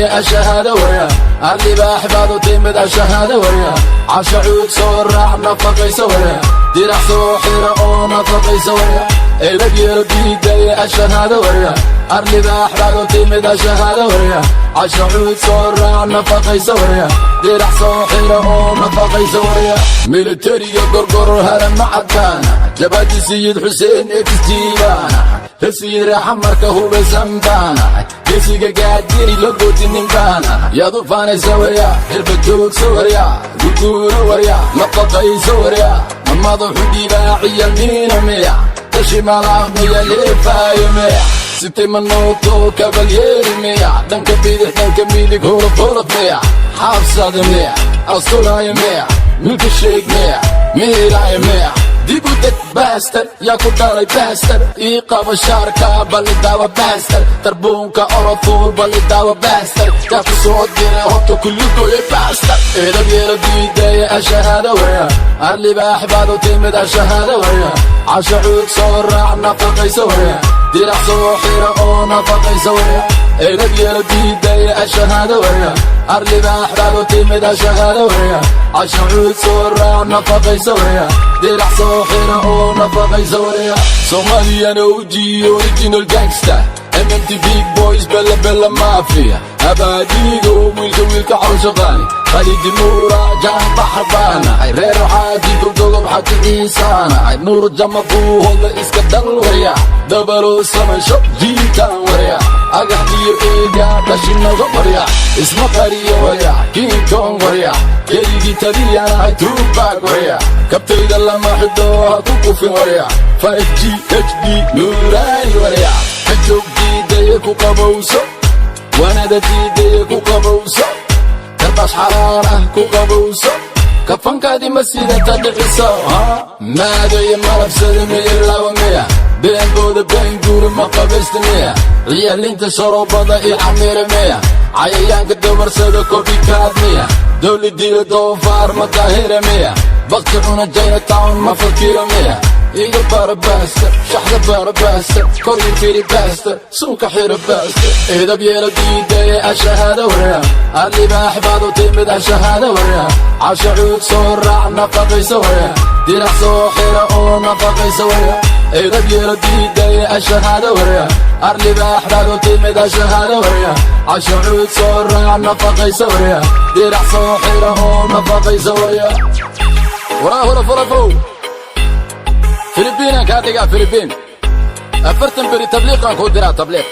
Diidaya ashahaada warya, arlibaax baad u timid, ashahaada warya. Cashacuud soo raac, nafaqaysa warya. Dirac soo xira oo nafaqaysa warya. Edab yeelo diidaya, ashahaada warya. Arlibaax baad u timid, ashahaada warya. Cashacuud soo raac, nafaqaysa warya. Dirac soo xira oo nafaqaysa warya. Militariga Gorgoror harama cadbaana, jabadi Sayid Xuseen exjiibaana, rasiyid raaxa hubaysan baana, gesiga gaadiri la goodinin baana. Yaad u faanaysa warya? Hirba joogsa warya, guguuro warya, nafaqaysa warya. Madaxu dhibaaciya miina miya, tashi malaaq miya, leefaayo miya, sitay manooto kabalyeeri miya, dhanka bidix, dhanka midig, holof holof miya, xaabsada miya, asulaayo miya, milka sheeg miya, miiraayo miya? Dib u deg bastard, yaa ku dhalay bastard? Ii qaba shaarka, balidaawa bastard. Tarbuunka orofuul, balidaawa bastard. Yaa ku soo diray horta kulligooya bastard? Edab yeelo diidaya, ashahaada warya. Arlibaax baad u timid, ashahaada warya. Cashacuud soo raac, nafaqaysa warya. Dirac soo xira oo nafaqaysa warya. Edab yeelo diidaya, ashahaada warya. Arlibaax baad u timid, ashahaada warya. Cashacuud soo raac, nafaqaysa warya. Dirac soo xira oo nafaqaysa warya. Somalian OG, original gangster, MMT big boys, bella bella mafia, abaadigo wiilka wiilka cawshaqaani, Khalidi Nuura jaan baxar baanahay, reer xaaji goldogob xaji ciisaanahay, Nuur jama buuhoodla iska dal warya, dabalo samaysho jiitaan warya, agaxdiyo eega dhashinaga warya, isma qariyo warya, King Kong warya, keligii taliyanahay, Tupac warya, kabtayda lama xidho, ha ku kufin warya, 5G HD nuuraani warya, ka joog diidaya, ku qabowso wanada, diidaya ku qabowso, karbash xalaal ah ku qabowso, kafankaadii ma sidata dhiciso maadaya malabsada miya, laba miya, beenbooda beenguura ma qabaysta miya, ciyaalinta sharoobada iyo xamiira miya, cayayaanka dabarsada copycat miya, dowladiila doofaar ma daahira miya, bakti cuna Chinatown ma fakira miya? Iga bara bastard, shaxda bara bastard, kor iyo firi bastard, suunka xira bastard. Edab yeelo diidaya, ashahaada warya. Arlibaax baad u timid, ashahaada warya. Cashacuud soo raac, nafaqaysa warya. Dirac soo xira oo nafaqaysa warya. Edab yeelo diidaya, ashahaada warya. Arlibaax baad u timid, ashahaada warya. Cashacuud soo raac, nafaqaysa warya. Dirac soo xira oo nafaqaysa warya. Waraa hora farafow, Filibiinaan kaa dhigaa, Filibiin. 40 beri tabliiqaan kuu diraa, tabliiq.